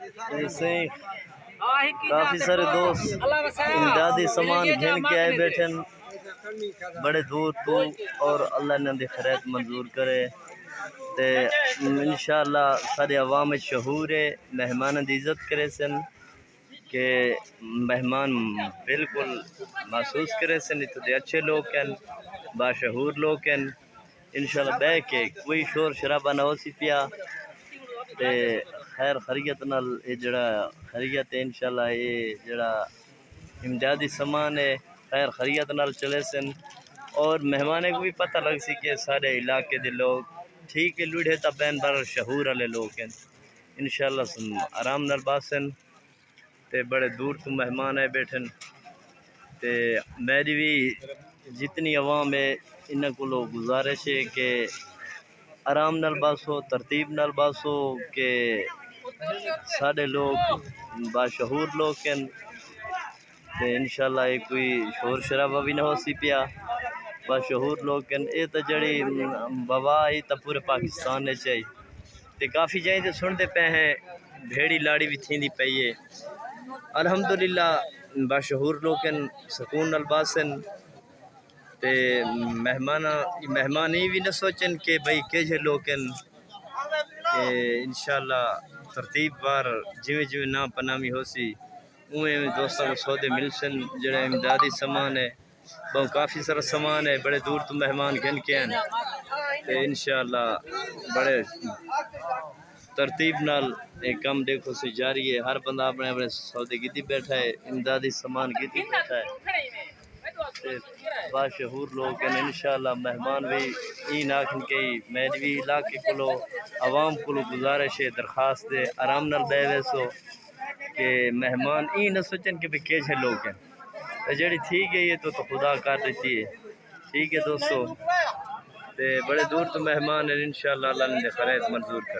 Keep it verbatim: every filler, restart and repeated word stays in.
سائیں، کافی سارے دوست امدادی سامان گھن کے آئے بیٹھن بڑے دور تو، اور اللہ انہاں دی خیرات منظور کرے۔ تے انشاءاللہ سارے عوام وچ شعور ہے، مہماناں دی عزت کرے سن کہ مہمان بالکل محسوس کرے سن اتھوں دے اچھے لوگ ہن، باشعور لوگ ہن۔ انشاءاللہ بہہ کے کوئی شور شرابہ نہ ہو سی پیا، تے خیر خریت نال اے جڑا خریت ہے۔ انشاءاللہ اے جڑا امدادی سامان ہے، خیر خریت نال چلے سن، اور مہمانیں کو بھی پتہ لگ سی کہ سارے علاقے دے لوگ ٹھیک ہے، لوڑھے تا پین بر شعور والے لوگ ہیں۔ انشاءاللہ سن آرام نال باسن۔ تے بڑے دور توں مہمان آئے بیٹھن۔ تے میݙی وی جتنی عوام ہے، انہاں کولوں گزارش ہے کہ آرام نال ٻہسو، ترتیب نال ٻہسو، کہ ساݙے لوک باشعور لوک ہن۔ تے انشاءاللہ اے کوئی شور شرابہ وی نہ ہوسی پیا، باشعور لوک ہن۔ اے تاں جیڑھی وبا آئی تاں پورے پاکستان اچ آئی۔ تے کافی جائیں تے سݨدے پئے ہیں، بھیڑی لاڑی وی تھیندی پئی ہے۔ الحمدللہ باشعور لوک ہن، سکون نال ٻہسن۔ تے مہمان، مہمان ایں وی نہ سوچن کہ بھئی کیجھے لوک ہن۔ تے انشاءاللہ ترتیب وار جیویں جیویں ناں پنامی ہوسی، اونویں اونویں دوستاں کوں سودے ملسن۔ جیڑھا امدادی سامان ہے، ٻہوں کافی سارا سامان ہے، بڑے دور توں مہمان گھن کے آئن۔ تے انشاءاللہ بڑے ترتیب نال اے کم ݙیکھو سی جاری ہے، ہر بندہ اپݨے اپݨے سودے گھدی بیٹھا ہے، امدادی سامان گھدی بیٹھا ہے۔ تے باشعور لوگ ہن، انشاءاللہ مہمان وی ایں نہ آکھن کہ میݙے وی علاقے کولو، عوام کولو گزارش ہے، درخواست ہے، آرام نال ٻہہ ویسو کہ مہمان ایں نہ سوچن کہ بھئی کیجھے لوگ ہن۔ تے جیڑھی تھی ڳئی ہے تو، تو خدا کر ݙتی ہے۔ ٹھیک ہے دوستو، تے بڑے دور تو مہمان ہیں، انشاءاللہ اللہ نے خیرات منظور کر۔